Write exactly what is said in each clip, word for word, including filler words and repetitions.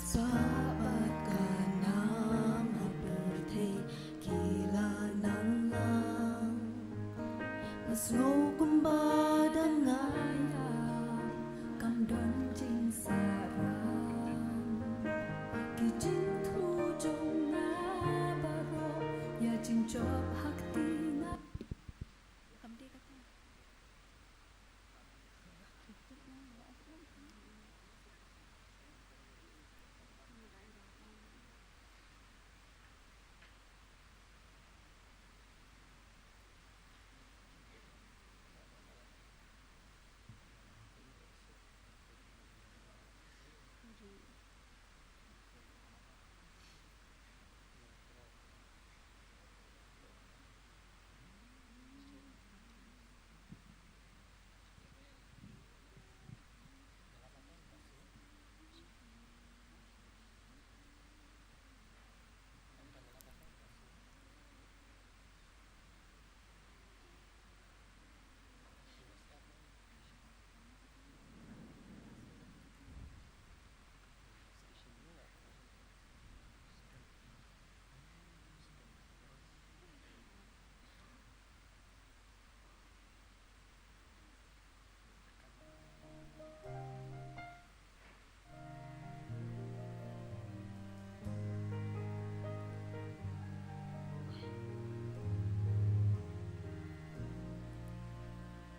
Sabat ka nam ha pyrthei ki la nang lang. Nga sngew kumba dang nga ïam, kam don jingsarang. Ki jingthmu jong nga baroh ïa jingjop ha kti nga. Kam dei kata.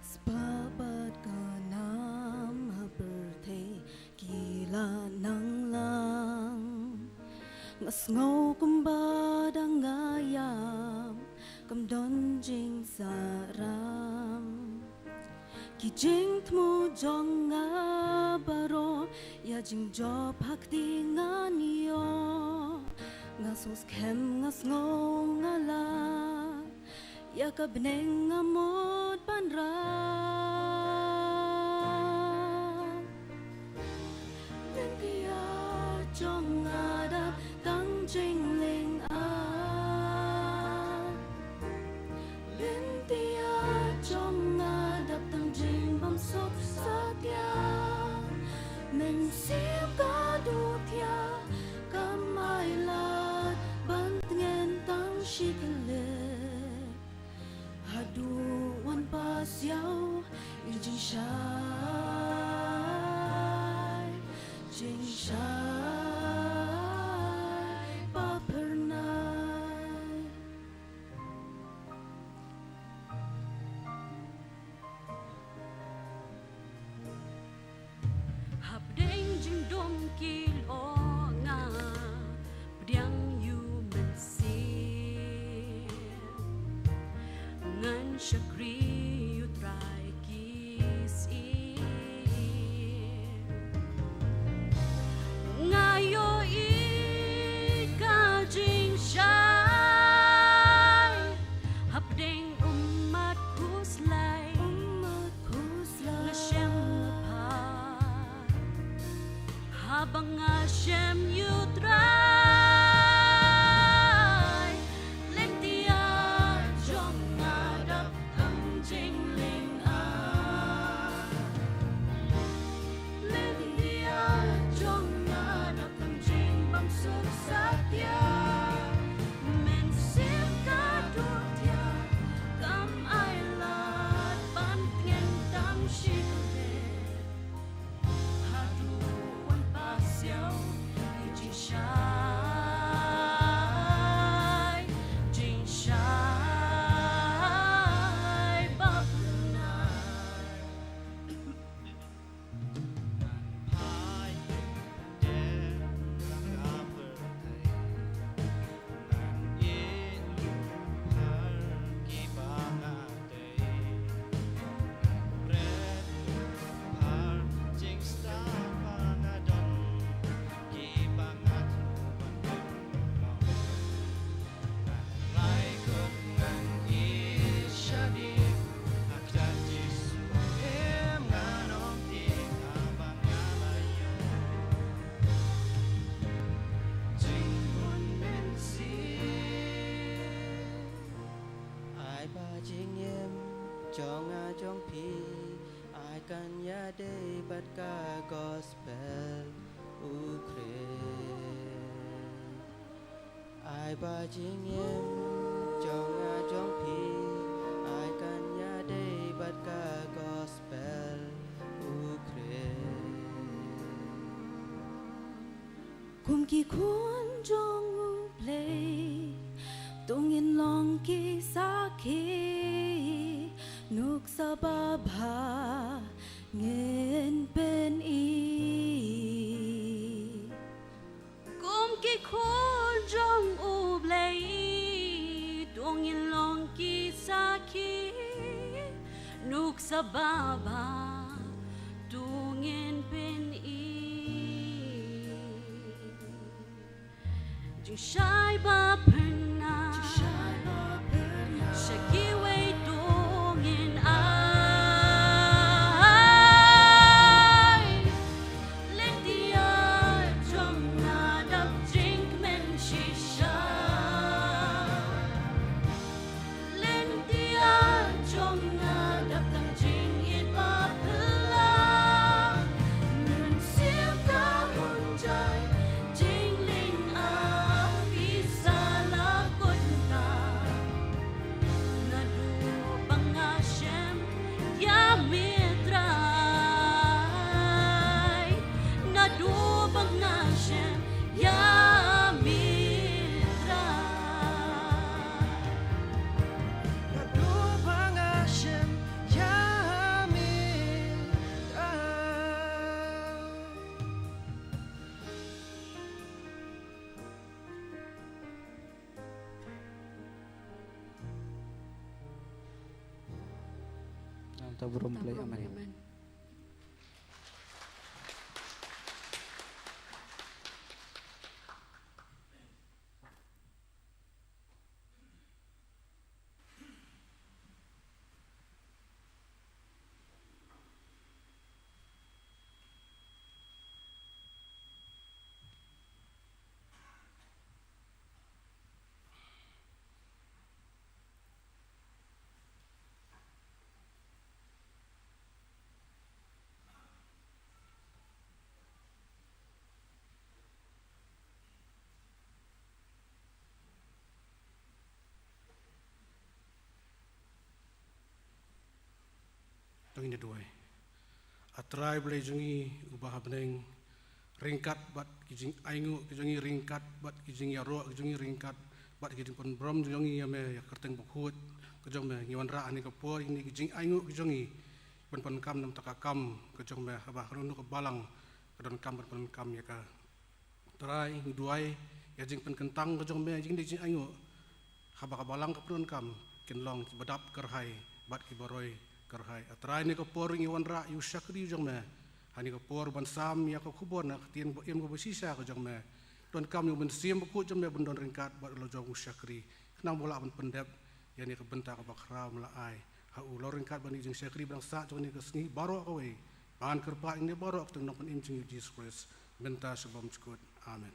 Spah bad ka nam ha pyrthei ki la nang lang. Nga sngew kumba dang nga ïam, kam don jingsarang. Ki jingthmu jong nga baroh ïa jingjop ha kti ngan ïoh. Nga sngewskhem, nga sngew nga lah, ïa ka bneng nga mut ban rah. Lynti ïa jong nga dap tang jinglyngngoh. Lynti ïa jong nga dap tang jingbymsuk satia. Mynsiem ka duh thiah, kam ai lad ban tngen tang shi khyllip. Haduh wan pasiaw ïa jingshai, jingshai ba phyrnai. Hapdeng jingdum ki lyoh nga pdiang ïa u Mynsiem. Ngan shakri ïa u Trai ki sien. Nga ïohi ka jingshai hapdeng ummat khuslai. Ummat khuslai. Nga shem nga phai haba nga shem ïa u Trai. Lynti ïa jong nga dap tang jinglyngngoh. Lynti ïa jong nga dap tang jingbymsuk satia. Mynsiem ka duh thiah, kam ai lad ban tngen tang shi khyllip. Haduh wan pasiaw ïa jingshai, jingshai ba phyrnai. Ai ba jingim jong nga jong phi ai kan ïadei bad ka gospel u Khrist. Ba jingim jong nga jong phi, ai kan ïadei bad ka gospel u Khrist. Kum ki khun jong U Blei, to ngin long ki sakhi, nuksa babha ngin pyni. Kum ki khun jong U Blei, to ngin long ki sakhi, nuksa babha to ngin pyni. Jingshai ba pyrnai sha kiwei to ngin ai. Lynti ïa jong nga dap jingkmen shisha. Lynti ïa jong nga dap tang jingïeit ba phylla. Mynsiem ka hun jai, jinglyngngoh pisa la kut ta. Naduh ba nga shem ïa me Trai. Naduh ba nga shem ïa me Trai. Naduh ba nga shem ïa me Trai. Nangta burom Blei, amen. To ngin ïa duwai. A Trai Blei jong ngi uba ha bneng, ryngkat bad ki jingainguh ki jong ngi, ryngkat bad ki jingïaroh ki jong ngi, ryngkat bad ki jingpynbor jong ngi ïa me, ïa ka kyrteng bakhuid ka jong me, ngi wanrah ha kane ka por ïa ki jingainguh ki jong ngi ban pyndonkam na ka bynta ka kam ka jong me, haba hano hano ka balang ka donkam ban pyndonkam ïa ka. Trai, ngi duwai ïa ka jingpynkyntang ka jong me, ïa kine ki jingainguh, haba ka balang ka pyndonkam, kin long kiba dap kyrhai bad kiba roi kyrhai. A Trai, ha kane ka por ngi wanrah ïa u shakri jong me ha kane ka por ban sam ïa ka khubor na ka ktien ba im kaba shisha ka jong me. Donkam ïa u Mynsiem Bakhuid jong me ban don ryngkat bad la jong u shakri, khnang ba u lah ban pyndep ïa kane ka bynta kaba khraw me la ai ha u. Long ryngkat bad ngi, jingshakri ba dang sah jong kane ka sngi baroh kawei. Ban kyrpad ïa kine baroh ha ka kyrteng u Nongpynim jong ngi U Jesus Christ, mynta sha bymjukut. Amen.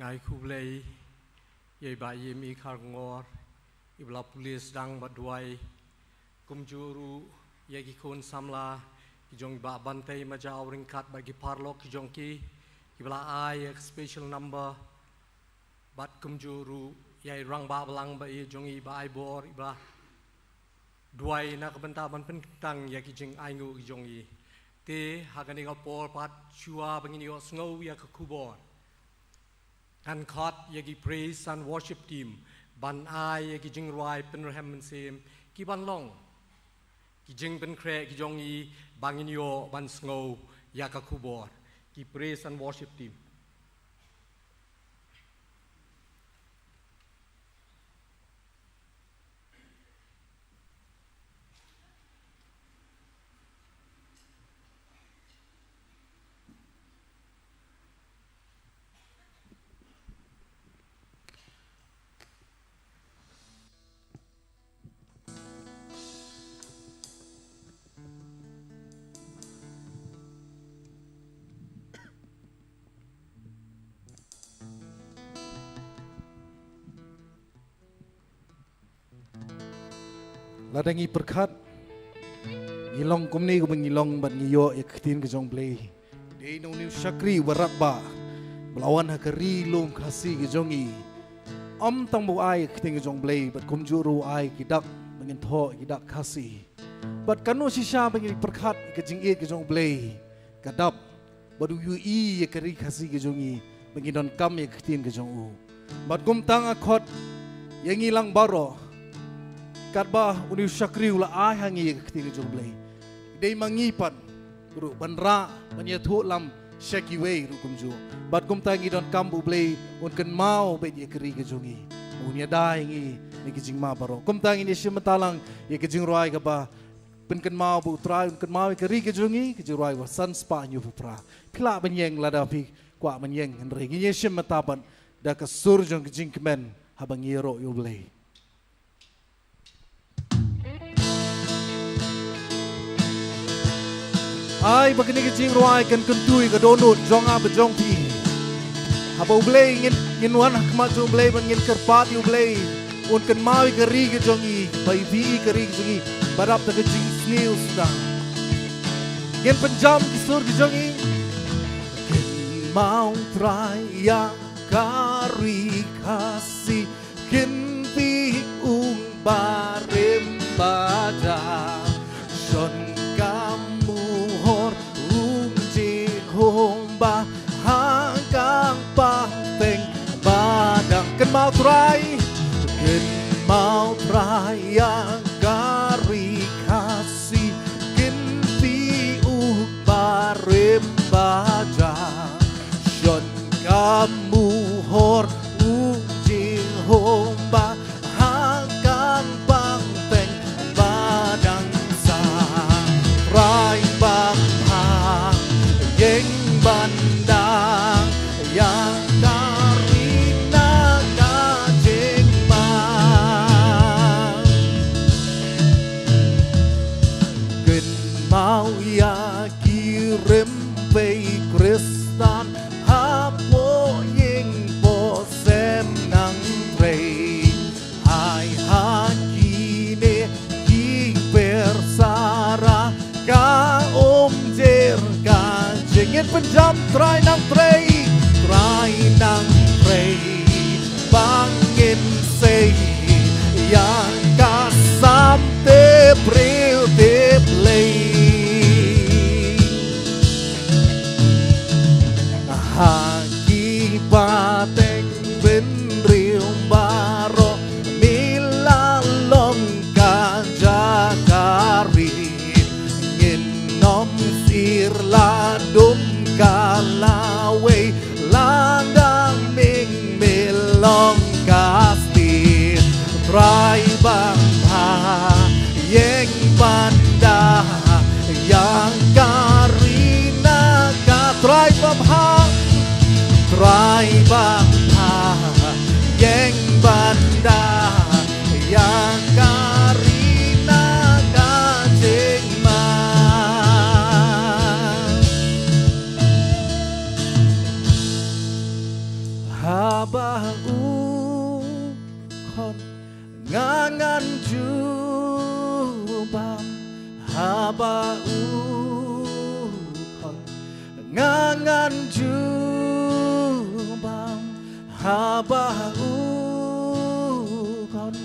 Nga ai khublei ïa i Bah Yemi Kharkongor, iba la pule sdang bad duwai. Kumjuh ruh ïa ki khun samla ki jong i Bah Bantei Majaw ryngkat bad ki paralok ki jong ki, kiba la ai ïa ka special number. Bad kumjuh ruh ïa i rangbah balang ba ïeit jong i Bah Aibor, iba la duwai na ka bynta ban pynkyntang ïa ki jingainguh ki jong i. Te ha kane ka por pat, shuwa ba ngin ïohsngew ïa ka khubor, ngan khot ïa ki praise and worship team ban ai ïa ki jingrwai pynrhem mynsiem ki ban long ki jingpynkhreh ki jong i ba ngin ïoh ban sngew ïa ka khubor. Ki praise and worship team. Lada ngi pyrkhat, ngi long kumne kumba ngi long bad ngi ïoh ïa ka ktien ka jong U Blei. Dei na une u shakri uba radbah ba la wan ha ka ri lum Khasi ka jong ngi. Ym tang ba u ai ïa ka ktien ka jong U Blei bad kumjuh ruh u ai ki dak ba ngin thoh ïa ki dak Khasi. Bad kano shisha ba ngi pyrkhat ïa ka jingïeit ka jong U Blei, ka dap bad u ïohi ïa ka ri Khasi ka jong ngi ba ngi donkam ïa ka ktien ka jong u. Bad kumta nga khot ïa ngi lang baroh, katba une u shakri u la ai ha ngi ïa ka ktien ka jong U Blei, dei ma ngi pat ruh ban rah ban ïathuh lam sha kiwei ruh kumjuh. Bad kumta ngi donkam ba U Blei un kynmaw beit ïa ka ri ka jong ngi, un ïada ïa ngi na ki jingma baroh. Kumta ngin ïashim bynta lang ïa ka jingrwai kaba pynkynmaw ba U Trai un kynmaw ïa ka ri ka jong ngi, ka jingrwai ba san spah hynñiew phew phra. Phi lah ban ïeng lada phi kwah ban ïeng, hynrei ngin ïashim bynta pat da ka sur jong ka jingkmen haba ngi ïaroh ïa U Blei. Ai ba kane ka jingrwai kan kyntu ïa ka dohnud jong nga bad jong phi. Haba U Blei ngin, ngin wan ha khmat jong U Blei bad ngin kyrpad ïa U Blei un kynmaw ïa ka ri ka jong ngi, ba ïa phi ka ri ka jong ngi ba dap da ka jingsniew sdang. Ngin pynjam ki sur ki jong ngi. Kynmaw Trai ïa ka ri Khasi, kynti u barim bajam, shon ka muhor u Jehobah ha ka pateng badang. Kynmaw Trai, kynmaw Trai ïa ka ri Khasi, kynti u barim bajam, shon ka muhor u Jehobah ha ka pateng badang. Sa Trai ba bha, ïeng ban da ïa ka ri na ka jingma. Kynmaw ïa ki rympei Khristan hapoh ïing poh sem, Nang Trai. Ai ha kine ki pyrsa ra ka umjer ka jingim. Pynjam. Trai Nang Trai, Trai Nang Trai, ba ngin sei ïa ka sam te briew te Blei. Ha ki pateng bynriew baroh me la long ka jaka ri. Ngin ym sir la dum ka lawei, la dang ming me long ka stir. Trai ba bha, ïeng ban da ïa ka ri na ka. Trai ba bha, Trai ba bha, ïeng ban da ïa ka ri na ka jingma. Haba u khot nga ngan jubab, haba u khot nga ngan jubab, haba u khot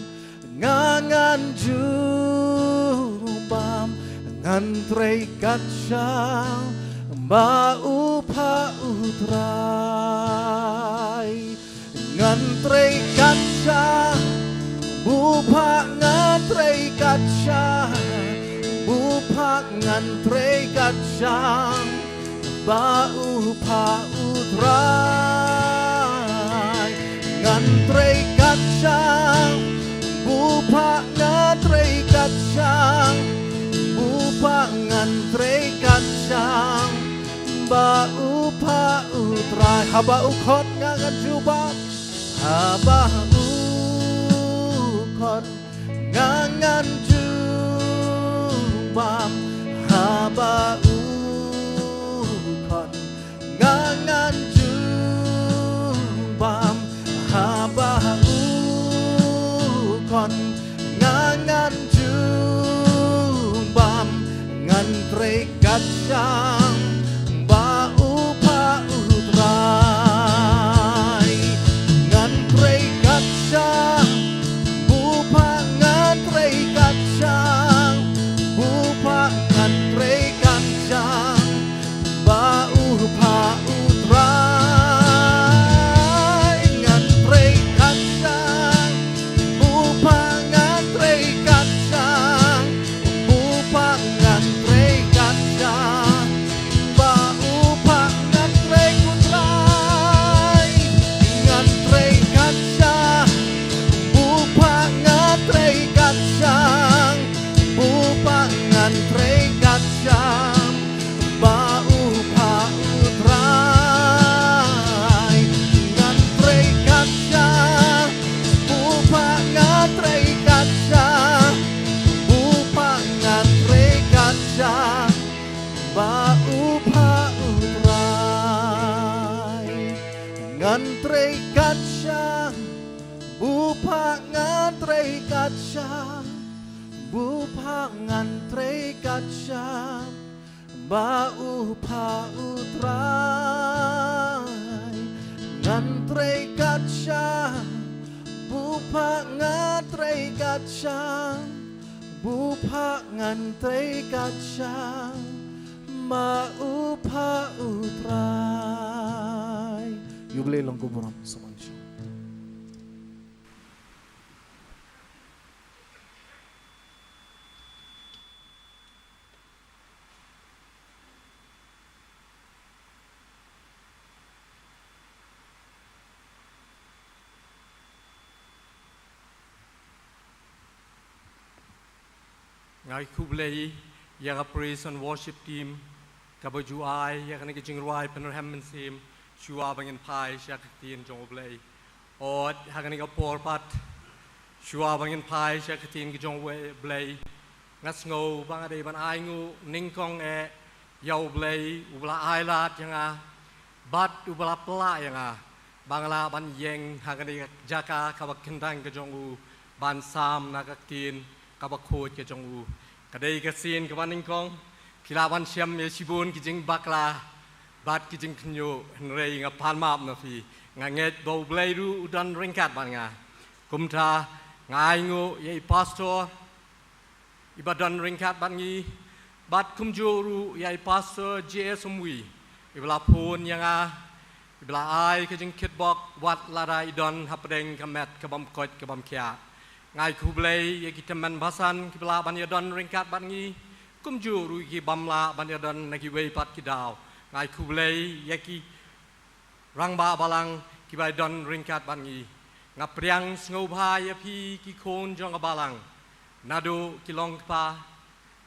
nga ngan jubab. Ngan trei kat shang ba u bha, U Trai. Ngan trei kat shang ba u bha, ngan trei kat shang ba u bha, ngan trei kat shang ba u bha, U Trai. Ngan trei kat shang ba u bha, ngan trei kat shang ba u bha, ngan trei kat shang ba u bha, U Trai. Haba u khot nga ngan jubab, haba u khot nga ngan jubab, haba u khot nga ngan jubab, haba u khot nga ngan jubab. Shang ba u pha u Trai. Ngan trei kat shang bu pha ngan trei kat shang bu pha ngan trei kat shang ba u pha u Trai. Ngan trei kat shang bu pha ngan trei kat shang bu pha ngan trei kat shang ba u pha ngan trei ku Trai. Ngan trei kat shang bu pha ngan trei kat shang bu pha ngan trei kat shang ba u pha u Trai. Ngan trei kat shang bu pha ngan trei kat shang bu pha ngan trei kat shang ba u pha u Trai. Ngan trei kat shang bu pha ngan trei kat shang bu pha ngan trei kat shang ba u pha u Trai. Ngan trei kat shang bu pha ngan trei kat shang bu pha ngan trei kat shang ba u pha u Trai. Ïa U Blei long ka burom. Sngewbha shong. Nga ai khublei ïa ka praise and worship team kaba ju ai ïa kane ka jingrwai pynrhem mynsiem shuwa ba ngin phai sha ka ktien jong U Blei. Ot ha kane ka por pat shuwa ba ngin phai sha ka ktien ka jong U Blei, nga sngew ba nga dei ban ai nguh nyngkong eh ïa U Blei uba la ai lad ïa nga bad uba la pynlah ïa nga ba nga lah ban ïeng ha kane ka jaka kaba kyntang ka jong u ban sam na ka ktien kaba khuid ka jong u. Ka dei ka sien kaba nyngkong, phi lah ban shem ïa shibun ki jingbakla bad ki jingkhynñiuh, hynrei nga pan map na phi. Nga ngeit ba U Blei ruh u don ryngkat bad nga. Kumta nga ai nguh ïa i pastor iba don ryngkat bad ngi bad kumjuh ruh ïa i pastor J S Umwi iba la phone ïa nga, iba la ai ka jingkitbok wat lada i don hapdeng ka met ka bym koit ka bym khiah. Nga ai khublei ïa ki tymmen basan kiba lah ban ïadon ryngkat bad ngi, kumjuh ruh ki bym lah ban ïadon na kiwei pat ki daw. Nga ai khublei ïa ki rangbah balang kiba ïadon ryngkat bad ngi. Nga pdiang sngewbha ïa phi ki khun jong ka balang, naduh ki longkpa,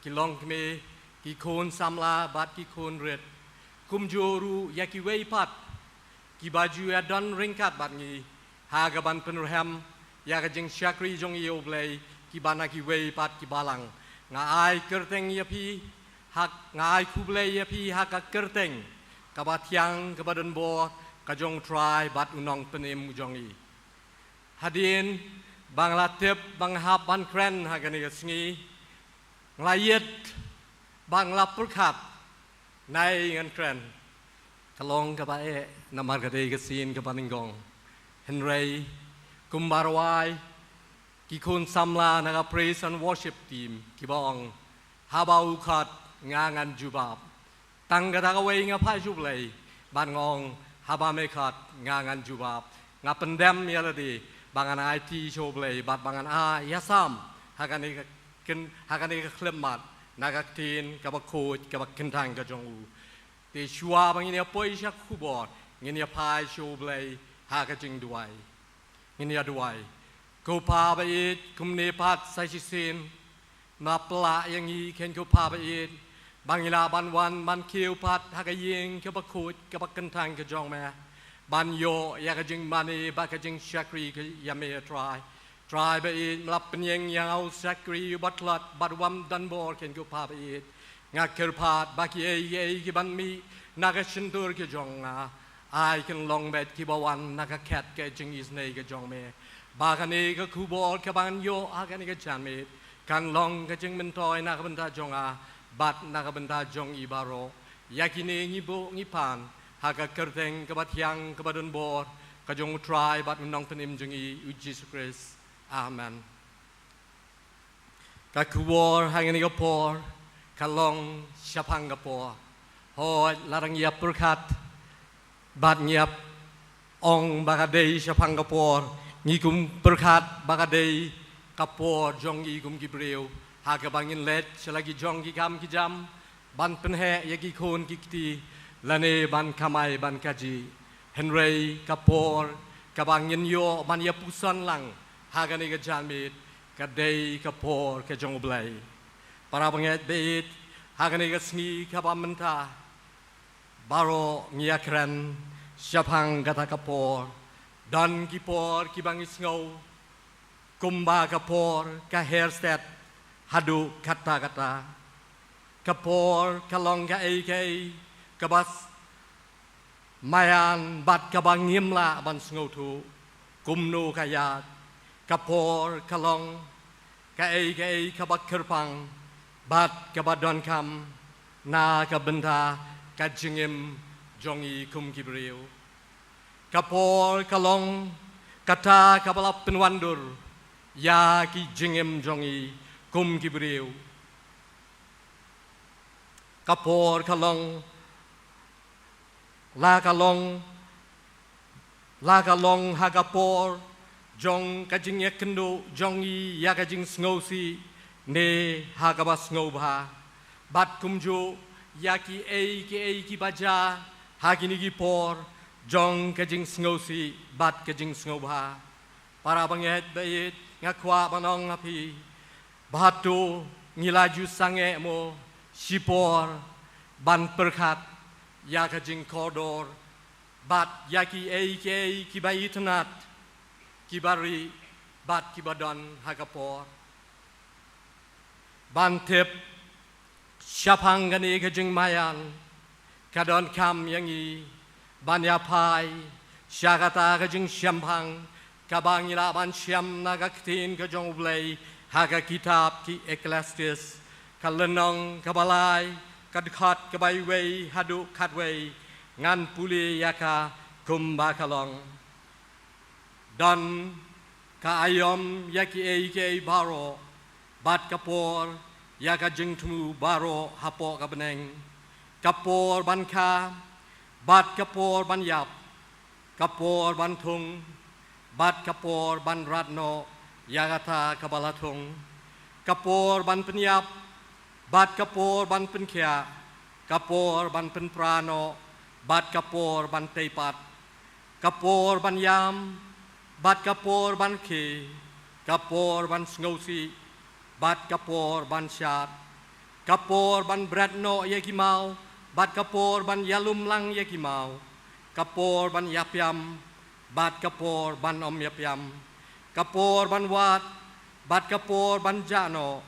ki longkmie, ki khun samla bad ki khun rit, kumjuh ruh ïa kiwei pat kiba ju ïadon ryngkat bad ngi ha kaban pynrhem ïa ka jingshakri jong ngi ïa U Blei, kiba na kiwei pat ki balang. Nga ai kyrteng ïa phi ha, nga ai khublei ïa phi ha ka kyrteng kaba thiang kaba donbor ka jong U Trai bad U Nongpynim u jong ngi. Hadien ba nga la tip ba nga hap ban kren ha kane ka sngi, nga la ïeit bad nga la pyrkhat, nai ngan kren. Ka long kaba eh namar ka dei ka sien kaba nyngkong. Hynrei kumba rwai ki khun samla na ka praise and worship team kiba ong, haba u khot nga ngan jubab. Tang kata kawei nga phah sha U Blei bad nga ong, haba me khot nga ngan jubab. Nga pyndem ïa lade ba ngan aiti sha U Blei bad ba ngan ai ïasam ha kane ka kyn-, ha kane ka khyllipmat na ka ktien kaba khuid kaba kyntang ka jong u. Te shuwa ba ngin ïa poi sha ka khubor, ngin ïa phai sha U Blei ha ka jingduwai. Ngin ïa duwai. Ko Pa ba ïeit, kumne pat sa shisien me la pynlah ïa ngi, ko Pa ba ïeit, ba ngi lah ban wan ban kiew pat ha ka ïing kaba khuid kaba kyntang ka jong me, ban ïoh ïa ka jingmane bad ka jingshakri ka ïa me, Trai. Trai ba ïeit, me la pynïeng ïa nga u shakri uba tlot bad u bym don bor, ko Pa ba ïeit. Nga kyrpad ba kiei kiei kiban mih na ka shyntur ka jong nga, ai kin long beit kiba wan na ka khet ka jingisynei ka jong me, ba kane ka khubor kaba ngan ïoh ha kane ka janmiet kan long ka jingmyntoi na ka bynta jong nga bad na ka bynta jong i baroh. Ïa kine ngi buh ngi pan ha ka kyrteng kaba thiang kaba don bor ka jong U Trai bad U Nongpynim jong ngi U Jisu Khrist. Amen. Ka khubor hangne ka por ka long shaphang ka por. Hooid, la dang ïa pyrkhat bad ngi ïa ong ba ka dei shaphang ka por, ngi kum pyrkhat ba ka dei ka por jong ngi kum ki briew ha kaba ngin leit sha la ki jong ki kam ki jam, ban pynheh ïa ki khun ki kti lane ban kamai ban kajih. Hynrei ka por kaba ngin ïoh ban ïa puson lang ha kane ka janmiet ka dei ka por ka jong U Blei. Para bangeit baieit, ha kane ka sngi kaba mynta baroh ngi ïa kren shaphang kata ka por. Don ki por kiba ngi sngew kumba ka por ka her stet haduh katta katta. Ka por ka long kaei kaei kaba s-, maïan bad kaba ngim lah ban sngewthuh kumno ka ïaid. Ka por ka long kaei kaei kaba kyrpang bad kaba donkam na ka bynta ka jingim jong ngi kum ki briew. Ka por ka long kata kaba la pynwandur ïa ki jingim jong ngi kum ki briew. Ka por ka long, la ka long, la ka long ha ka por jong ka jingïakynduh jong ngi ïa ka jingsngewsih ne ha kaba sngewbha. Bad kumjuh ïa kiei kiei kiba jia ha kine ki por jong ka jingsngewsih bad ka jingsngewbha. Para bangeit baieit, nga kwah ban ong ha phi ba hato ngi la ju sangeh mo shipor ban pyrkhat ïa ka jingkordor bad ïa kiei kiei kiba itynnad, kiba rieh bad kiba don ha ka por. Ban tip shaphang kane ka jingmaïan ka donkam ïa ngi ban ïa phai sha kata ka jingshemphang kaba ngi lah ban shem na ka ktien ka jong U Blei ha ka kitab ki Ecclesiastes, ka lynnong kaba lai, ka dkhot kaba wei haduh khatwei. Ngan pule ïa ka kumba ka long. Don ka aïom ïa kiei kiei baroh bad ka por ïa ka jingthmu baroh hapoh ka bneng. Ka por ban kha bad ka por ban ïap, ka por ban thung bad ka por ban rat noh ïa kata kaba la thung, ka por ban pynïap bad ka por ban pynkhiah, ka por ban pynpra noh bad ka por ban tei pat, ka por ban ïam bad ka por ban khie, ka por ban sngewsih bad ka por ban shad, ka por ban bret noh ïa ki maw bad ka por ban ïalum lang ïa ki maw, ka por ban ïapiam bad ka por ban ym ïapiam, ka por ban wad bad ka por ban jah noh,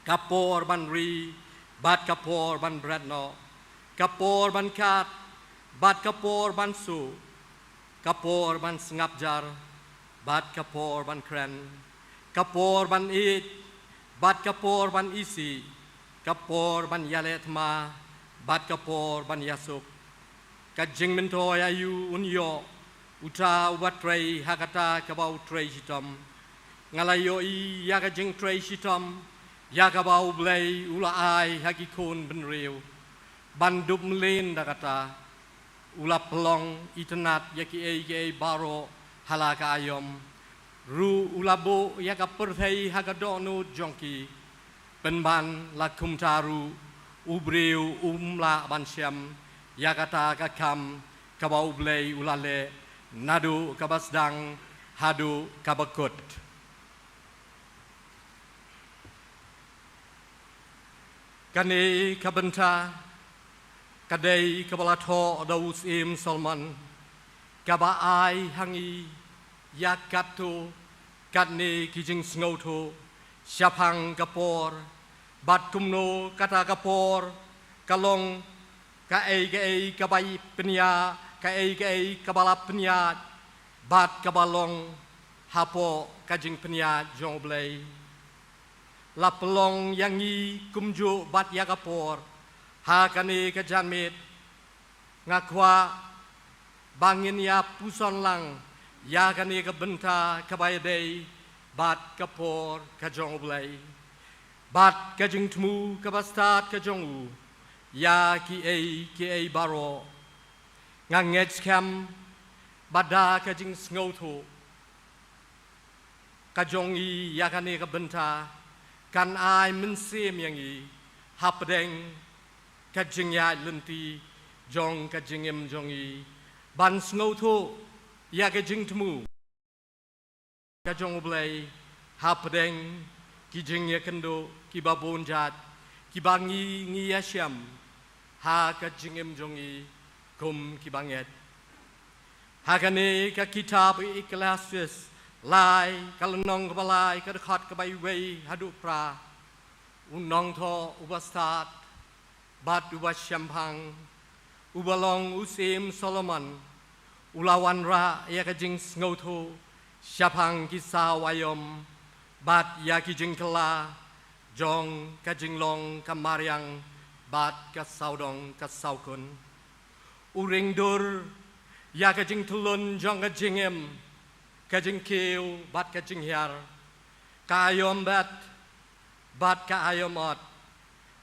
ka por ban ri bad ka por ban bret noh, ka por ban kad bad ka por ban suh, ka por ban sngap jar bad ka por ban kren, ka por ban ïeit bad ka por ban isih, ka por ban ïaleh thma bad ka por ban ïasuk. Ka jingmyntoi aïu un ïoh uta uba trei ha kata kaba u trei shitom? Nga la ïohi ïa ka jingtrei shitom ïa kaba U Blei u la ai ha ki khun bynriew. Ban dup mlien da kata, u la pynlong itynnad ïa kiei kiei baroh ha la ka aïom. Ruh u la buh ïa ka pyrthei ha ka dohnud jong ki. Pynban la kumta ruh u briew um lah ban shem ïa kata ka kam kaba U Blei u la leh naduh kaba sdang haduh kaba kut. Kane ka bynta ka dei kaba la thoh da u Syiem Solomon, kaba ai ha ngi ïa katto katne ki jingsngewthuh shaphang ka por bad kumno kata ka por ka long kaei kaei kaba i pynïaid, kaei kaei kaba la pynïaid bad kaba long hapoh ka jingpynïaid jong U Blei. la pynlong ïa ngi kumjuh bad ïa ka por ha kane ka janmiet. Nga kwah ba ngin ïa puson lang ïa kane ka bynta kaba ïadei bad ka por ka jong U Blei bad ka jingthmu kaba stad ka jong u ïa kiei kiei baroh. Nga ngeit skhem ba da ka jingsngewthuh ka jong ngi ïa kane ka bynta kan ai mynsiem ïa ngi hapdeng ka jingïaid lynti jong ka jingim jong ngi ban sngewthuh ïa ka jingthmu ka jong U Blei hapdeng ki jingïakynduh kiba bun jait kiba ngi ngi ïashem ha ka jingim jong ngi kum kiba ngeit. Ha kane ka kitab Ecclesiastes lai ka lynnong kaba lai ka dkhot kaba wei haduh phra, u nongthoh uba stad bad uba shemphang uba long u Syiem Solomon u la wanrah ïa ka jingsngewthuh shaphang ki saw aïom bad ïa ki jingkylla jong ka jinglong ka mariang bad ka sawdong ka sawkun. U ring dur ïa ka jingthlun jong ka jingim, ka jingkiew bad ka jinghiar, ka aïom bad bad ka aïom ot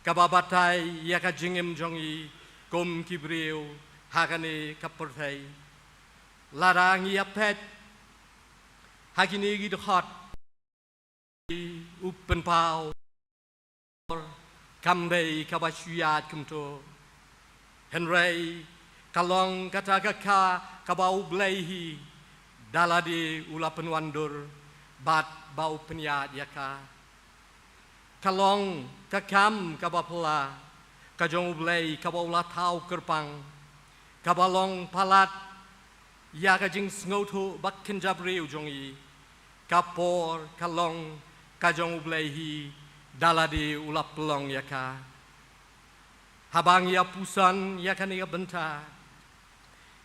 kaba batai ïa ka jingim jong ngi kum ki briew ha kane ka pyrthei. Lada ngi ïa peit ha kine ki dkhot, u pynpaw kam dei kaba shu ïaid kumto, hynrei ka long kata ka kha kaba U Blei hi da lade u la pynwandur bad ba u pynïaid ïa ka. Ka long ka kam kaba phylla ka jong U Blei kaba u la thaw kyrpang, kaba long palat ïa ka jingsngewthuh ba kynja briew jong ngi. Ka por ka long ka jong U Blei hi da lade u la pynlong ïa ka. Haba ngi ïa puson ïa kane ka bynta,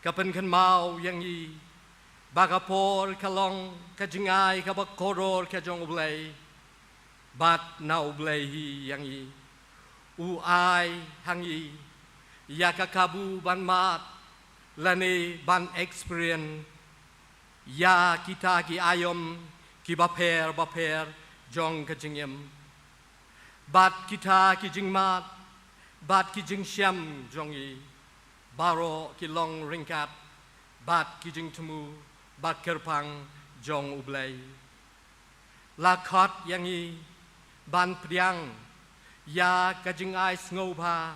ka pynkynmaw ïa ngi ba ka por ka long ka jingai kaba kordor ka jong U Blei bad na U Blei hi ïa ngi. U ai ha ngi ïa ka kabu ban mad lane ban experience ïa kita ki aïom kiba pher ba pher jong ka jingim. Bad kita ki jingmad bad ki jingshem jong ngi baroh ki long ryngkat bad ki jingthmu ba kyrpang jong U Blei. La khot ïa ngi ban pdiang ïa ka jingai sngewbha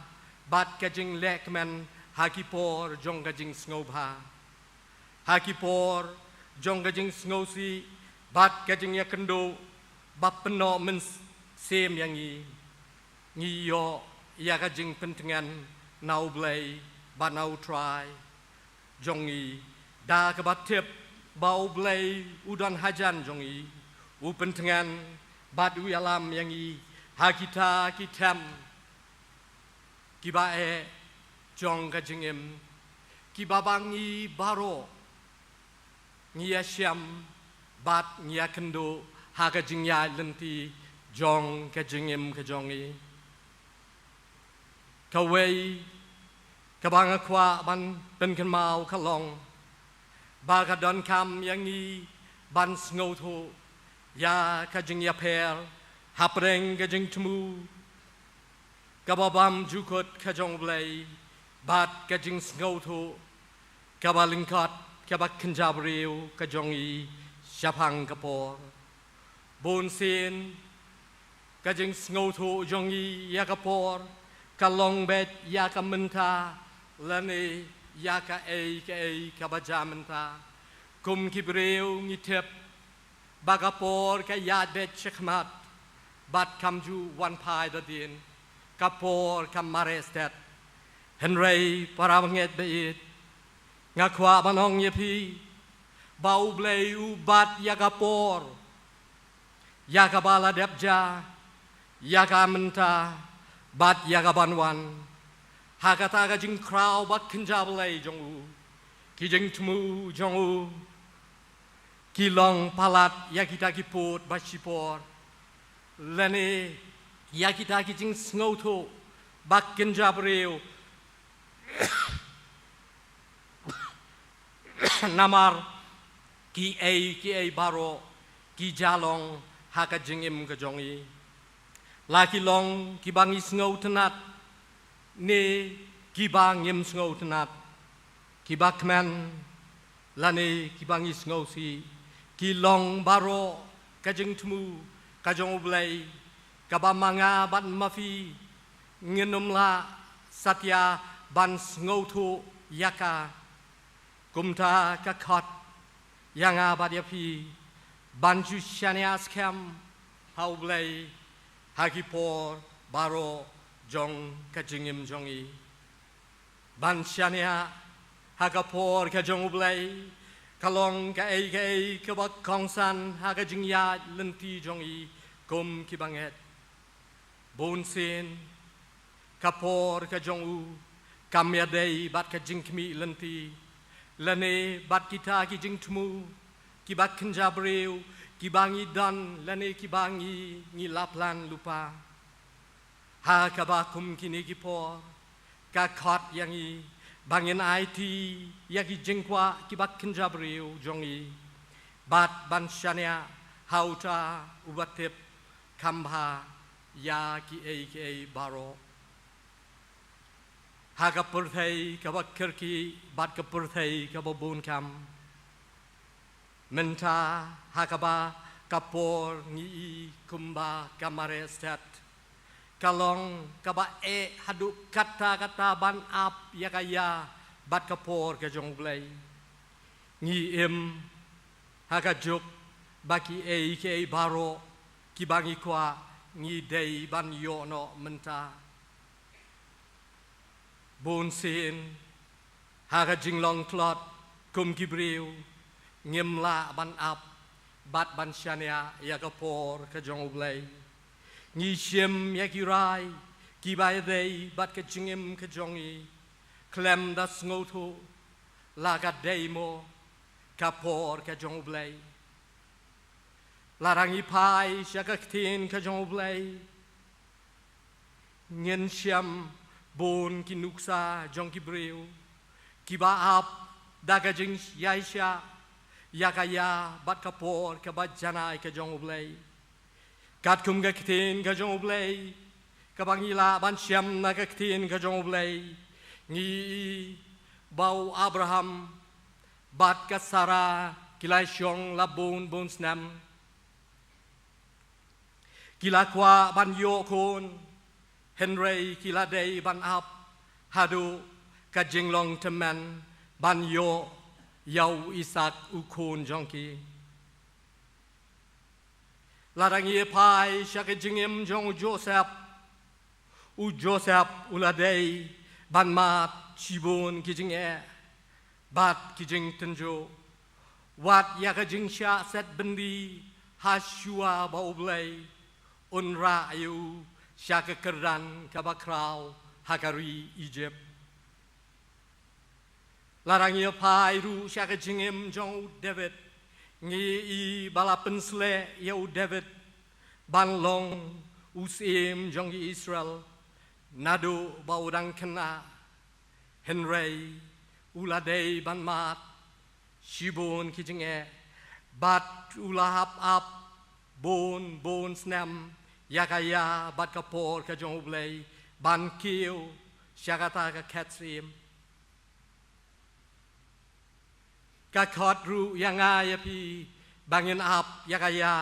bad ka jinglehkmen ha ki por jong ka jingsngewbha, ha ki por jong ka jingsngewsih bad ka jingïakynduh ba pynnoh mynsiem ïa ngi. Ngi ïoh ïa ka jingpyntngen na U Blei bad na U Trai jong ngi da kaba tip ba U Blei u don hajan jong ngi, u pyntngen bad u ïalam ïa ngi ha kita ki them kiba eh jong ka jingim, kiba ba ngi baroh ngi ïashem bad ngi ïakynduh ha ka jingïaid lynti jong ka jingim ka jong ngi. Kawei kaba nga kwah ban pynkynmaw ka long ba ka donkam ïa ngi ban sngewthuh ïa ka jingïapher hapdeng ka jingthmu kaba bymjukut ka jong U Blei bad ka jingsngewthuh kaba lyngkot kaba kynja briew ka jong ngi shaphang ka por. Bunsien ka jingsngewthuh jong ngi ïa ka por ka long beit ïa ka mynta lane ïa kaei kaei kaba jia mynta. Kum ki briew ngi tip ba ka por ka ïaid beit shakhmat bad kam ju wan phai da dien, ka por ka mareh stet. Hynrei para bangeit baieit, nga kwah ban ong ïa phi ba U Blei u bat ïa ka por, ïa kaba la dep jia, ïa ka mynta bad ïa ka ban wan. Ha kata ka jingkhraw ba kynja Blei jong u, ki jingthmu jong u ki long palat ïa kita ki pud ba shipor. Lane ïa kita ki jingsngewthuh ba kynja briew. Namar ki ei ki ei baroh ki ja long ha ka jingim ka jong i. La ki long ki ba ngi sngewtynnat ne ki ba ngim sngewtynnat, ki ba kmen lane ki ba ngi sngewsih, ki long baroh ka jingthmu ka jong U Blei, ka ba ma nga bad ma phi ngin ym lah satia ban sngewthuh ïa ka. Kumta ka khot ïa nga bad ïa phi ban ju shaniah skhem ha U Blei ha ki por baroh jong ka jingim jong i. Ban shaniah ha ka por ka jong U Blei ka long kaei kaei ka ba kongsan ha ka jingïaid lynti jong i kum ki bangeit. Bun sien ka por ka jong u kam ïadei bad ka jingkhmih lynti lane bad kita ki jingthmu ki ba kynja briew ki ba ngi don lane ki ba ngi ngi la plan lypa. Ha ka ba kum kine ki por ka khot ïa ngi ba ngin aiti ïa ki jingkwah ki ba kynja briew jong i bad ban shaniah ha uta u ba tip kham bha ïa ki ei ki ei baroh. Ha ka pyrthei ka ba kyrkieh bad ka pyrthei ka ba bun kam, mynta ha ka ba ka por ngi i kumba ka mareh stet, ka long ka ba eh haduh katta katta ban ap ïa ka ïa bad ka por ka jong U Blei. Ngi im ha ka juk ba ki ei ki ei baroh ki ba ngi kwah ngi dei ban ïoh noh mynta. Bun sien ha ka jinglong tlot kum ki briew ngim lah ban ap bad ban shaniah ïa ka por ka jong U Blei. Ngi shim ïa ki rai ki ba ïadei bad ka jingim ka jong i khlem da sngewthuh la ka dei mo ka por ka jong U Blei. Lada ngi phai sha ka ktien ka jong U Blei ngin shem bun ki nuksa jong ki briew ki ba ap da ka jingïaishah ïa ka ïa bad ka por ka ba janai ka jong U Blei. Katkum ka ktien ka jong U Blei ka ba ngi lah ban shem na ka ktien ka jong U Blei ngi i ba u Abraham bad ka Sara ki la shong la bun bun snem. Ki la kwah ban ïoh khun hynrei ki la dei ban ap haduh ka jinglong tymmen ban ïoh ïa u Isak u khun jong ki. Lada ngi phai sha ka jingim jong u Joseph, u Joseph u la dei ban mad shibun ki jingeh bad ki jingtynjuh. Wat ïa ka jingshah set byndi ha shuwa ba U Blei un rah ïa u sha ka kyrdan ka ba khraw ha ka ri Egypt. Lada ngi phai ruh sha ka jingim jong u David ngi i ba la pynsleh ïa u David ban long u syiem jong ki Israel naduh ba u dang khynnah. Hynrei u la dei ban mad shibun ki jingeh bad u la hap ap bun bun snem ïa ka ïa bad ka por ka jong U Blei ban kiew sha kata ka khet syiem. Ka khot ruh ïa nga ïa phi ba ngin ap ïa ka ïa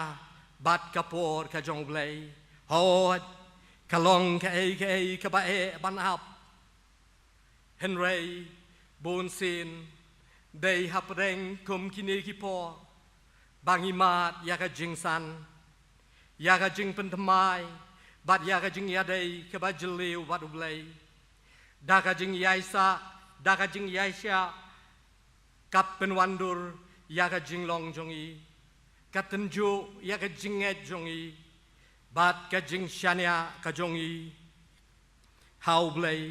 bad ka por ka jong U Blei. Hooid ka long kaei kaei ka ba eh ban ap. Hynrei bun sien dei hapdeng kum kine ki por ba ngi mad ïa ka jingsan, ïa ka jingpynthymmai bad ïa ka jingïadei ka ba jylliew bad U Blei. Da ka jingïaisah, da ka jingïaishah ka pynwandur ïa ka jinglong jong i, ka tynjuh ïa ka jingngeit jong i bad ka jingshaniah ka jong i ha U Blei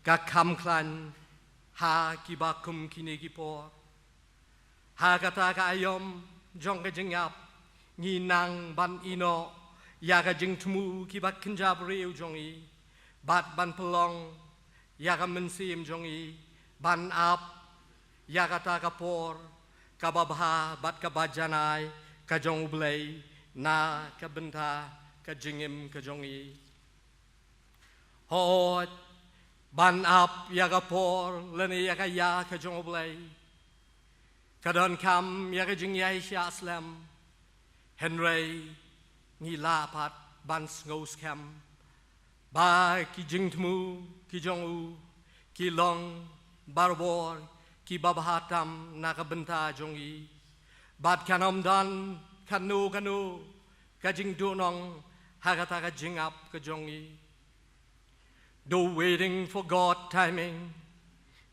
ka kham khlaiñ ha ki ba kum kine ki por. Ha kata ka aïom jong ka jingïap ngi nang ban ïehnoh ïa ka jingthmu kiba kynja briew jong i, bad ban pynlong ïa ka mynsiem jong i ban ap ïa kata ka por kaba bha bad kaba janai ka jong U Blei na ka bynta ka jingim ka jong i. Hooid, ban ap ïa ka por lane ïa ka ïa ka jong U Blei ka donkam ïa ka jingïaishah slem. Hynrei ngi lah pat ban sngewskhem ba ki jingthmu ki jong u ki long barabor kiba bha tam na ka bynta jong i. Bad kan ym don kano kano ka jingduhnong ha kata ka jingap ka jong i. Though waiting for God timing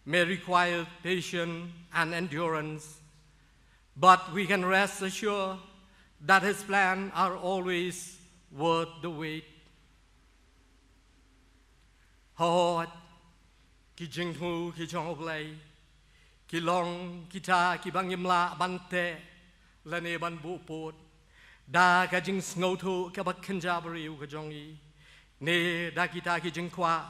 may require patience and endurance, but we can rest assured that His plans are always worth the wait. Hooid, ki jingthmu ki jong U Blei ki long kita kiba ngim lah ban teh lane ban buh pud da ka jingsngewthuh kaba kynja briew ka jong i, ne da kita ki jingkwah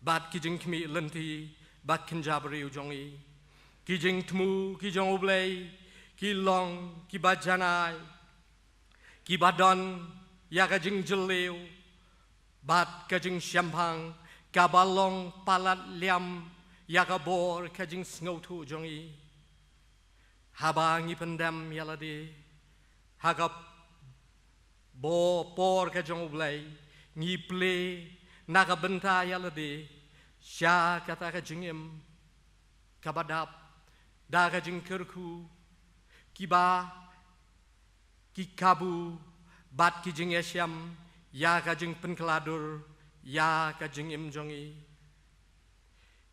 bad ki jingkhmih lynti ba kynja briew jong i. Ki jingthmu ki jong U Blei ki long kiba janai, kiba don ïa ka jingjylliew bad ka jingshemphang kaba long palat liam ïa ka bor ka jingsngewthuh jong i. Haba ngi pyndem ïa lade ha ka bor por ka jong U Blei, ngi plie na ka bynta ïa lade sha kata ka jingim kaba dap da ka jingkyrkhu kiba ki kabu bad ki jingïashem ïa ka jingpynkylla dur ïa ka jingim jong i.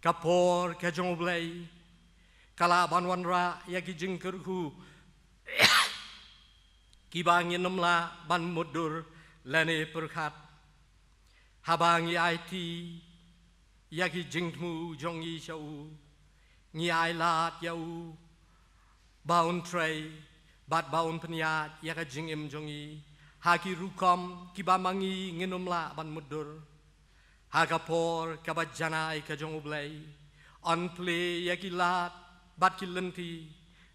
Ka por ka jong U Blei ka lah ban wanrah ïa ki jingkyrkhu kiba ngin ym lah ban mutdur lane pyrkhat. Haba ngi aiti ïa ki jingthmu jong i sha u, ngi ailad ïa u ba un trei bad ba un pynïaid ïa ka jingim jong i ha ki rukom kiba ma ngi ngin ym lah ban mutdur. Ha ka por kaba janai ka jong U Blei, yn plie ïa ki lad bad ki lynti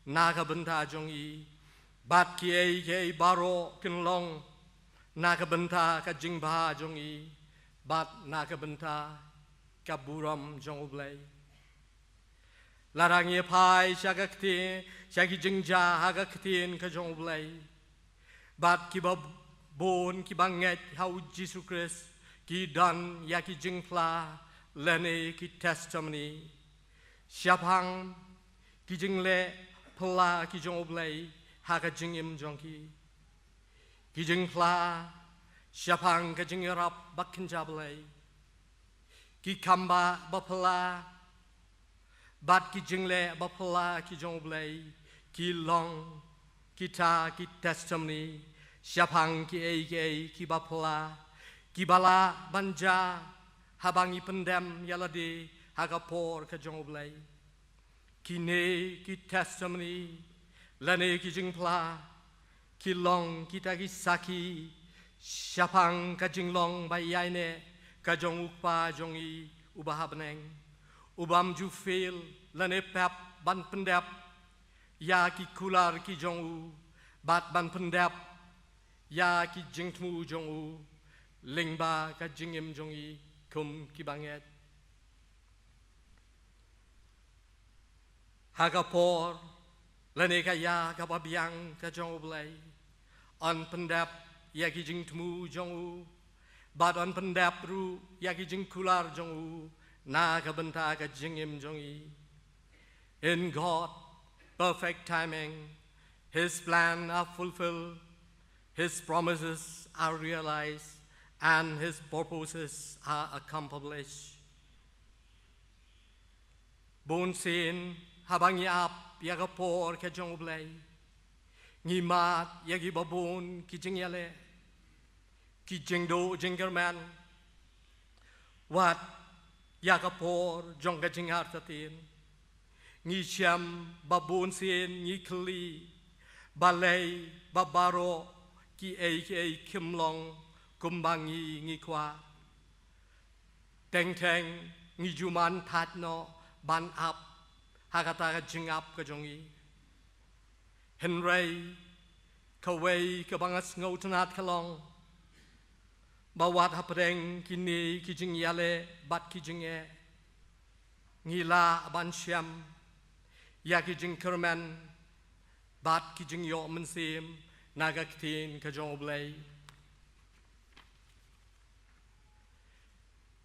na ka bynta jong i, bad kiei kiei baroh kin long na ka bynta ka jingbha jong i bad na ka bynta ka burom jong U Blei. Lada ngi phai sha ka ktien, sha ki jingjia ha ka ktien ka jong U Blei, bad kiba bun kiba ngeit ha U Jisu Khrist ki don ïa ki jingphla lane ki testimony shaphang ki jingleh phylla ki jong U Blei ha ka jingim jong ki. Ki jingphla shaphang ka jingïarap ba kynja Blei, ki khambah ba phylla bad ki jingleh ba phylla ki jong U Blei ki long kita ki testimony shaphang kiei kiei kiba phylla kiba lah ban jia haba ngi pyndem ïa lade ha ka por ka jong U Blei. Kine ki testimony lane ki jingphla ki long kita ki sakhi shaphang ka jinglong ba ïaineh ka jong U Kpa jong i uba ha bneng, u bym ju fail lane pep ban pyndep ïa ki kular ki jong u bad ban pyndep ïa ki jingthmu jong u lyngba ka jingim jong i kum ki bangeit. Ha ka por lane ka ïa kaba biang ka jong U Blei, yn pyndep ïa ki jingthmu jong u bad yn pyndep ruh ïa ki jingkular jong u na ka bynta ka jingim jong i. In God perfect timing, His plan are fulfilled, His promises are realized, and His purposes are accomplished. Bun sien haba ngi ap ïa ka por ka jong U Blei, ngi mad ïa kiba bun ki jingïaleh, ki jingduh jingkyrmen wat ïa ka por jong ka jingartatien. Ngi shem ba bun sien ngi khlieh balei ba baroh kiei kiei kim long kumba ngi ngi kwah. Teng teng ngi ju man thait noh ban ap ha kata ka jingap ka jong ngi. Hynrei kawei kaba nga sngewtynnat ka long ba wat hapdeng kine ki jingïaleh bad ki jingeh, ngi lah ban shem ïa ki jingkyrmen bad ki jingïoh mynsiem na ka ktien ka jong U Blei.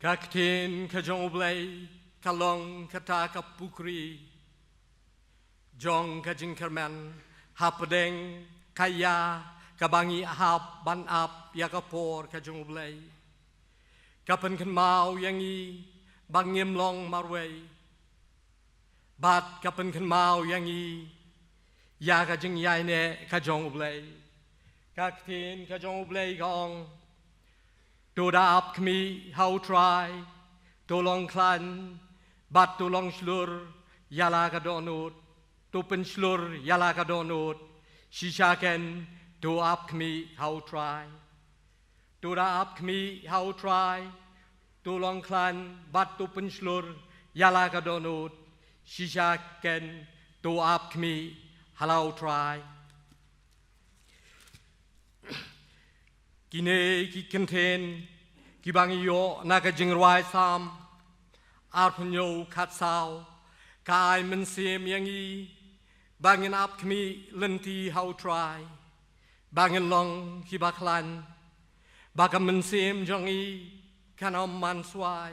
Ka ktien ka jong U Blei ka long kata ka pukri jong ka jingkyrmen hapdeng ka ïa kaba ngi hap ban ap ïa ka por ka jong U Blei. Ka pynkynmaw ïa ngi ba ngim long marwei. Bad ka pynkynmaw ïa ngi ïa ka jingïaineh ka jong U Blei. Ka ktien ka jong U Blei ka ong, to da ap khmih ha U Trai, to long khlaiñ bad to long shlur ïa la ka dohnud, to pynshlur ïa la ka dohnud, shisha ken to ap khmih ha U Trai. To da ap khmih ha U Trai, to long khlaiñ bad to pynshlur ïa la ka dohnud, shisha ken to ap khmih ha la U Trai. Kine ki kyntien kiba ngi ïoh na ka jingrwai Salm arphew hynñiew khatsaw ka ai mynsiem ïa ngi ba ngin ap khmih lynti ha U Trai, ba ngin long kiba khlaiñ, ba ka mynsiem jong ngi kan ym manswai,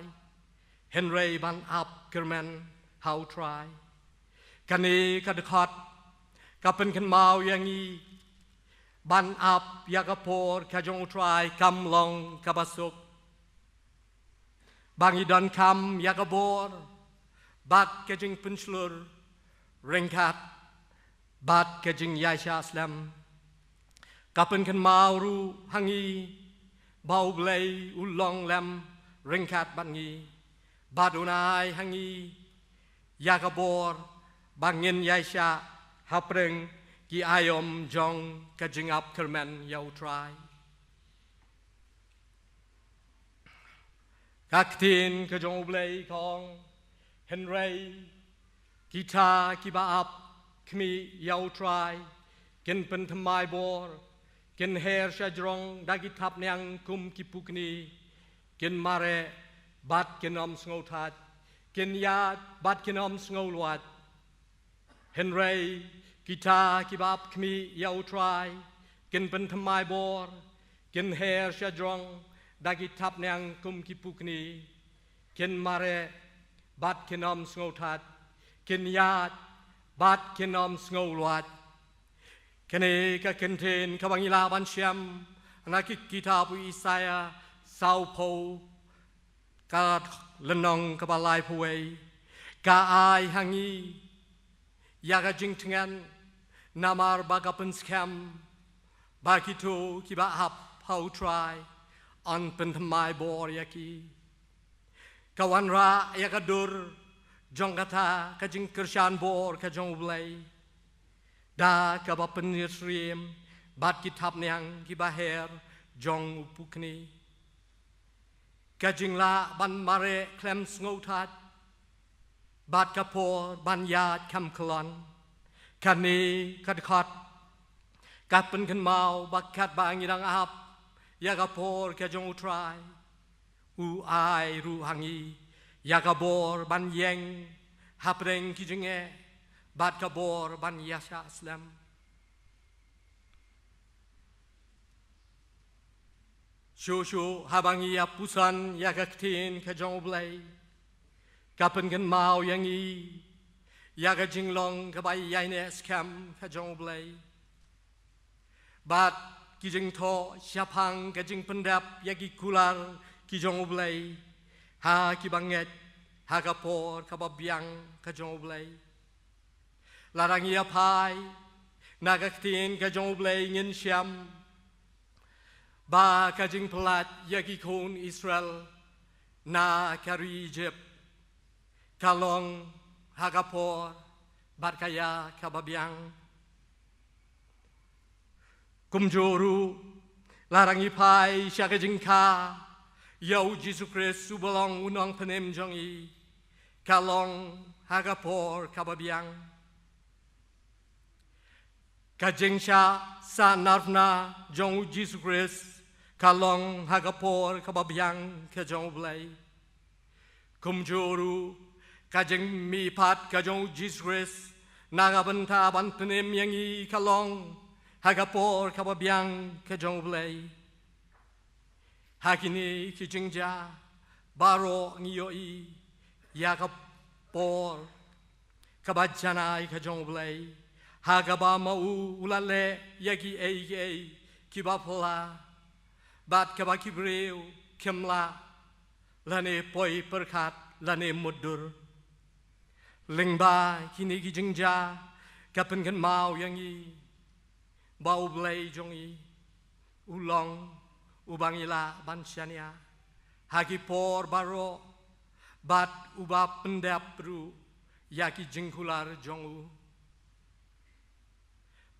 hynrei ban ap kyrmen ha U Trai. Kane ka dkhot ka pynkynmaw ïa ngi ban ap ïa ka por ka jong U Trai kam long kaba suk, ba ngi donkam ïa ka bor bad ka jingpynshlur ryngkat bad ka jingïaishah slem. Ka pynkynmaw ruh ha ngi ba U Blei u long lem ryngkat bad ngi, bad un ai ha ngi ïa ka bor ba ngin ïaishah hapdeng ki aïom jong ka jingap kyrmen ïa U Trai. Ka ktien ka jong U Blei ka ong, hynrei kita kiba ap khmih ïa U Trai kin pynthymmai bor, kin her shajrong da ki thapniang kum ki pukni, kin mareh bad kin ym sngewthait, kin ïaid bad kin ym sngewlwait. Hynrei kita kiba ap khmih ïa U Trai kin pynthymmai bor, kin her shajrong da ki thapniang kum ki pukni, kin mareh bad kin ym sngewthait, kin ïaid bad kin ym sngewlwait. Kane ka kyntien kaba ngi lah ban shem na ki kitab u Isaïah sawphew, ka lynnong kaba laiphew wei, ka ai ha ngi ïa ka jingtngen, namar ba ka pynskhem ba kito kiba ap ha U Trai yn pynthymmai bor ïa ki. Ka wanrah ïa ka dur jong kata ka jingkyrshan bor ka jong U Blei da kaba pynïasyriem bad ki thapniang kiba her jong u pukni. Ka jinglah ban mareh khlem sngewthait bad ka por ban ïaid kham khlon. Kane ka dkhot ka pynkynmaw ba katba ngi dang ap ïa ka por ka jong U Trai, u ai ruh ha ngi ïa ka bor ban ïeng hapdeng ki jingeh bad ka bor ban ïaishah slem. Shuh shuh haba ngi ïa puson ïa ka ktien ka jong U Blei, ka pynkynmaw ïa ngi ïa ka jinglong kaba ïaineh skhem ka jong U Blei. Bad ki jingthoh shaphang ka jingpyndep ïa ki kular ki jong U Blei ha kiba ngeit ha ka por kaba biang ka jong U Blei. Lada ngi ïa phai na ka ktien ka jong U Blei ngin shem ba ka jingpyllait ïa ki khun Israel na ka ri Ijipt ka long ha ka por bad ka ïa kaba biang. Kumjuh ruh Lada ngi phai sha ka jingkha ïa u Jisu Khrist uba long u nongpynim jong ngi, ka long ha ka por kaba biang. Ka jingshah sahnarphna jong u Jisu Khrist ka long ha ka por kaba biang ka jong U Blei. Kumjuh ruh ka jingmihpat ka jong u Jisu Khrist na ka bynta ban pynim ïa ngi ka long ha ka por kaba biang ka jong U Blei. Ha kine ki jingjia baroh ngi ïohi ïa ka por kaba janai ka jong U Blei, ha kaba ma u u la leh ïa kiei kiei kiba phylla bad kaba ki briew kim lah lane poi pyrkhat lane mutdur. Lyngba kine ki jingjia ka pynkynmaw ïa ngi ba U Blei jong ngi u long uba ngi lah ban shaniah ha ki por baroh bad uba pyndep ruh ïa ki jingkular jong u.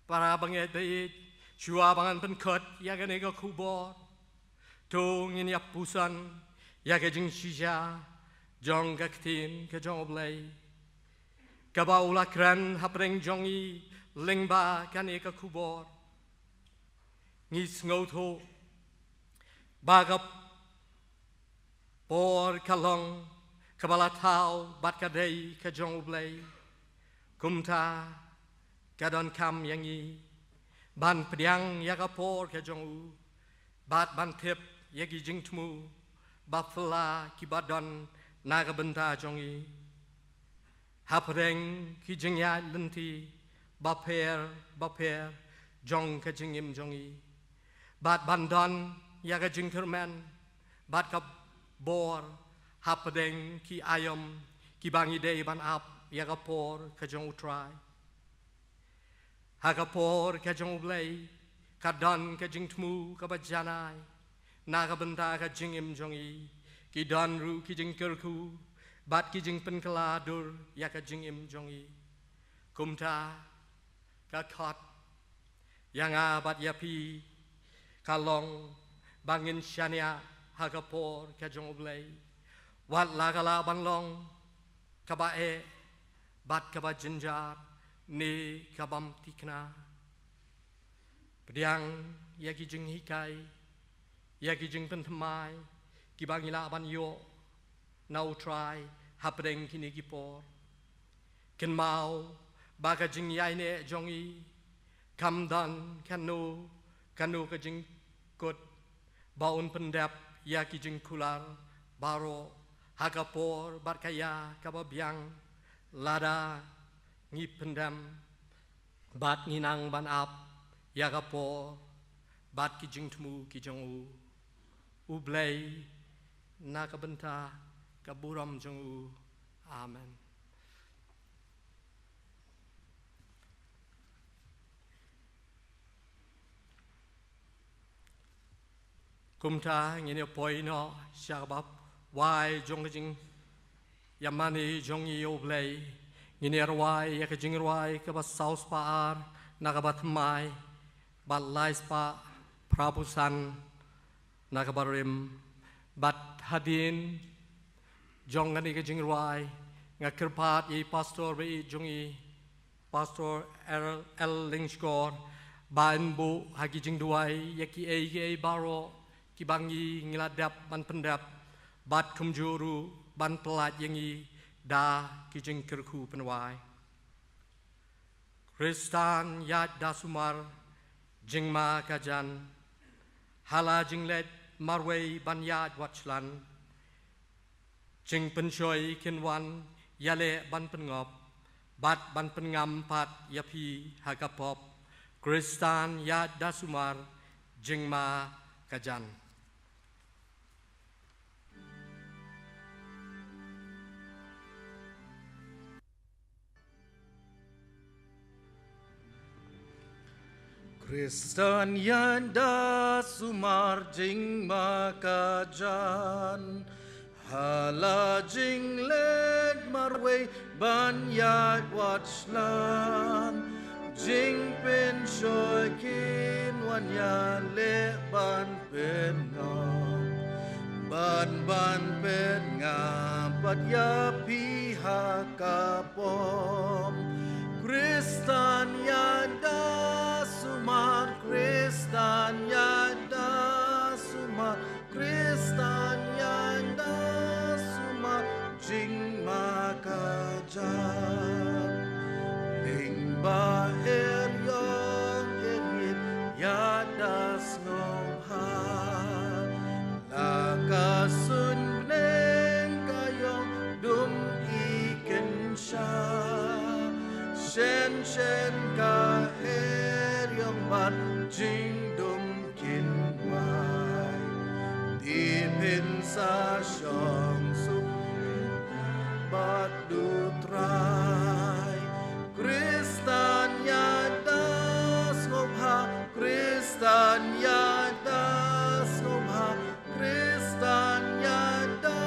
Para bangeit baieit, shuwa ba ngan pynkut ïa kane ka khubor, to ngin ïa puson ïa ka jingshisha jong ka ktien ka jong U Blei kaba u la kren hapdeng jong ngi lyngba kane ka khubor. Ngi sngewthuh ba ka por ka long kaba la thaw bad ka dei ka jong U Blei. Kumta ka donkam ïa ngi ban pdiang ïa ka por ka jong u bad ban tip ïa ki jingthmu ba phylla kiba don na ka bynta jong ngi hapdeng ki jingïaid lynti bapher bapher jong ka jingim jong ngi bad ban don ïa ka jingkyrmen bad ka bor hapdeng ki aïom kiba ngi dei ban ap ïa ka por ka jong U Trai. Ha ka por ka jong U Blei ka don ka jingthmu kaba janai na ka bynta ka jingim jong ngi. Ki don ruh ki jingkyrkhu bad ki jingpynkylla dur ïa ka jingim jong ngi. Kumta ka khot ïa nga bad ïa phi ka long ba ngin shaniah ha ka por ka jong U Blei, wat la ka lah ban long kaba eh bad kaba jynjar ne kabym tikna. Pdiang ïa ki jinghikai, ïa ki jingpynthymmai kiba ngi lah ban ïoh na U Trai hapdeng kine ki por. Kynmaw ba ka jingïaineh jong ngi kam don kano kano ka jingkut ba un pyndep ïa ki jingkular baroh ha ka por bad ka ïa kaba biang lada ngi pyndem bad ngi nang ban ap ïa ka por bad ki jingthmu ki jong u. U Blei na ka bynta ka burom jong u. Amen. Kumta ngin ïa poi noh sha kaba wai jong ka jingïamane jong ngi ïa U Blei. Ngin ïa rwai ïa ka jingrwai kaba saw spah ar na kaba thymmai bad lai spah phra phew san na kaba rim. Bad hadien jong kane ka jingrwai nga kyrpad ïa i pastor ba ïeit jong ngi, Pastor L L Lyngshkor, ba un buh ha ki jingduwai ïa kiei kiei baroh kiba ngi ngi la dep ban pyndep bad kumjuh ruh ban pyllait ïa ngi da ki jingkyrkhu pynwai. Khristan ïaid da sumar jingma ka jan, ha la jingleit marwei ban ïaid wat shlan. Jingpynshoi kin wan ïaleh ban pynngop bad ban pynngam pat ïa phi ha ka pop. Khristan ïaid da sumar jingma ka jan. Khristan ïaid da sumar jingma ka jan, ha la jingleit marwei ban ïaid wat shlan. Jingpynshoi kin Ïaleh ban pynngop, ban ban pyngap pat ïa phi ha ka pom. Khristan ïada sumar, Khristan ïada sumar, Khristan ïada sumar, jingma ka jam. Lyngba eriong erit ïada sngewbha. La ka suiñ bneng ka ïong dum i kynsha. Shen shen ka eriong bad jingdum kynmaw. Dei phin sa shong suk bad U Trai. Khristan ïada sngewbha, Khristan ïada sngewbha, Khristan ïada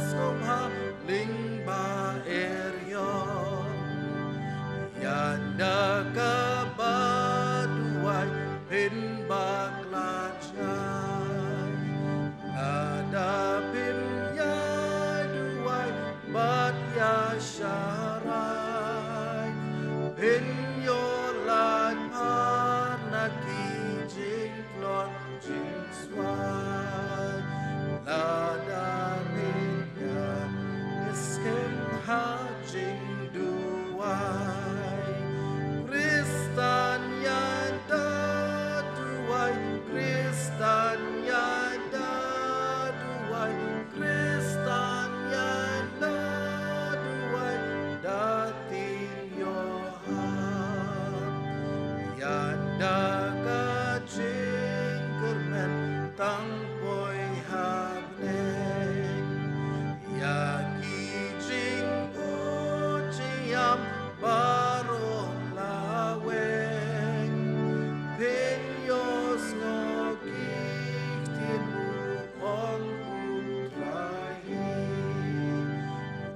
sngewbha, lyngba eriong. Ïada kaba duwai phin bakla jai. Lada phim ïa duwai bad ïa sharai, phin ïoh lait phar na ki jingtlot jingswai. Lada phin ïa skhem ha jingduwai. Khristan ïada duwai, Khristan ïada duwai, Khristan ïada duwai, da tieng ïoh ha. Ïada ka jingkyrmen tang poi ha bneng. Ïa ki jingput jingïam baroh la weng. Phin ïohsngew ki ktien u ong U Trai hi.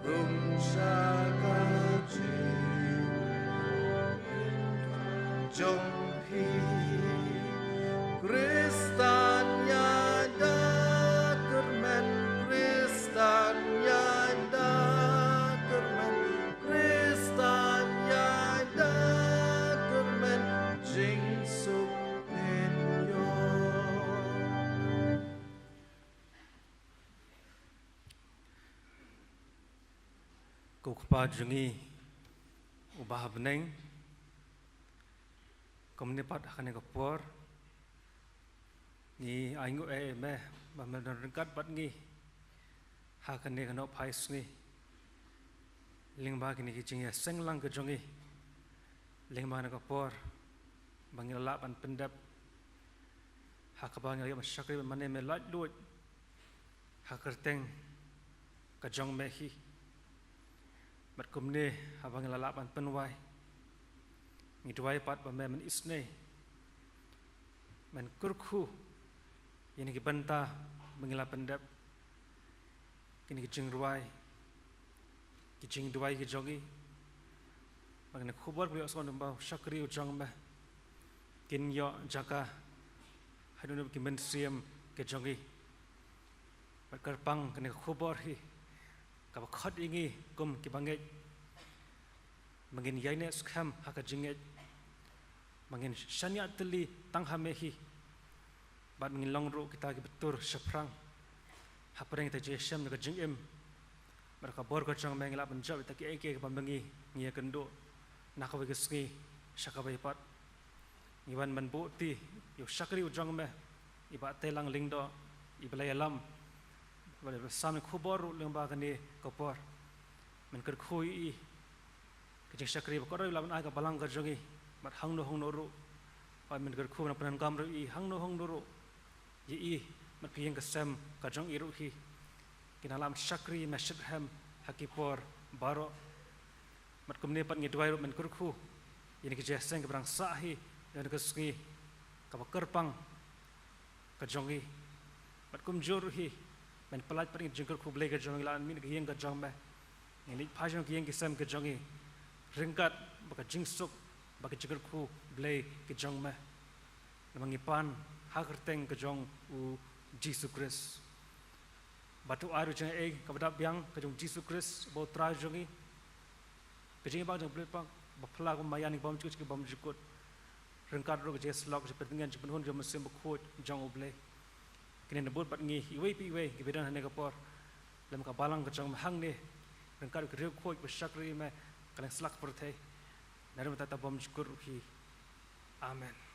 Rung sha ka jingpynjah jong phi. Khristan ïada kyrmen, Khristan ïada kyrmen, Khristan ïada kyrmen, jingsuk phin ïoh. Ko Kpa jong ngi uba ha bneng, kumne pat ha kane ka por ngi ainguh ïa me ba me don ryngkat bad ngi ha kane ka nohphai sngi. Lyngba kine ki jingïaseng lang ka jong ngi, lyngba kane ka por ba ngi la lah ban pyndep, ha kaba ngi la ïoh ban shakri bad mane me laitluid ha ka kyrteng ka jong me hi. Bad kumne haba ngi la lah ban pynwai, ngi duwai pat ba me men isynei, men kyrkhu ïa kine ki bynta ba ngi la pyndep, kine ki jingrwai, ki jingduwai ki jong ngi, ba kine ki khubor ba ngi ïohsngew lyngba u shakri u jong me kin ïoh jaka ha duh ki mynsiem ki jong ngi. Bad kyrpang kane ka khubor hi kaba khot ïa ngi kum ki bangeit, ba ngin ïaineh skhem ha ka jingngeit, ba ngin shaniah tylli tang ha me hi, bad ngin long ruh kita kiba tur shaphrang hapdeng kita ki jingïashem jong ka jingim. Bad ka bor ka jong me ngi lah ban jop ïa kita kiei kiei kiba ma ngi ngi ïakynduh na kawei ka sngi sha kawei pat. Ngi wan ban buh ti ïa u shakri u jong me, i Bah Teilang Lyngdoh, iba la ïalam bad iba la sam ïa ka khubor ruh lyngba kane ka por. Men kyrkhu ïa i, ka jingshakri ba kordor i la ban ai ha ka balang ka jong i, bad hangno hangno ruh. Bad men kyrkhu ban pyndonkam ruh ïa i hangno hangno ruh. Ïa i bad ka ïing ka sem ka jong i ruh hi, kin nang lah ban shakri ïa me shitrhem ha ki por baroh. Bad kumne pat ngi duwai ruh men kyrkhu ïa kine ki jingïaseng kiba dang sah hi ïa kane ka sngi kaba kyrpang ka jong i. Bad kumjuh ruh hi, men pyllait pat ïa ka jingkyrkhu Blei ka jong i, la mih na ka ïing ka jong me. Ngin leit phai sha ka ïing ki sem ka jong i ryngkat bad ka jingsuk bad ka jingkyrkhu Blei ka jong me. Namar ngi pan ha ka kyrteng ka jong u Jisu Khrist. Bad to ai ruh jong ngi ka ba dap biang ka jong u Jisu Khrist ba u Trai jong ngi. Ka jingim ba jong u Blei Pang ba phylla ka maïan ngi bym jukut ki bym jukut. Ryngkat ruh ka jingïasyllok jingpyntngen jingpynhun jong u Mynsiem Bakhuid jong u Blei. Kine na bud bad ngi iwei pa iwei ki ba don ha kane ka por. Lem ka balang ka jong me hangne. Ryngkat ruh ki riewkhuid ba shakri me ka leng slak pyrthei. Na rim ta ta bym jukut ruh hi. Amen.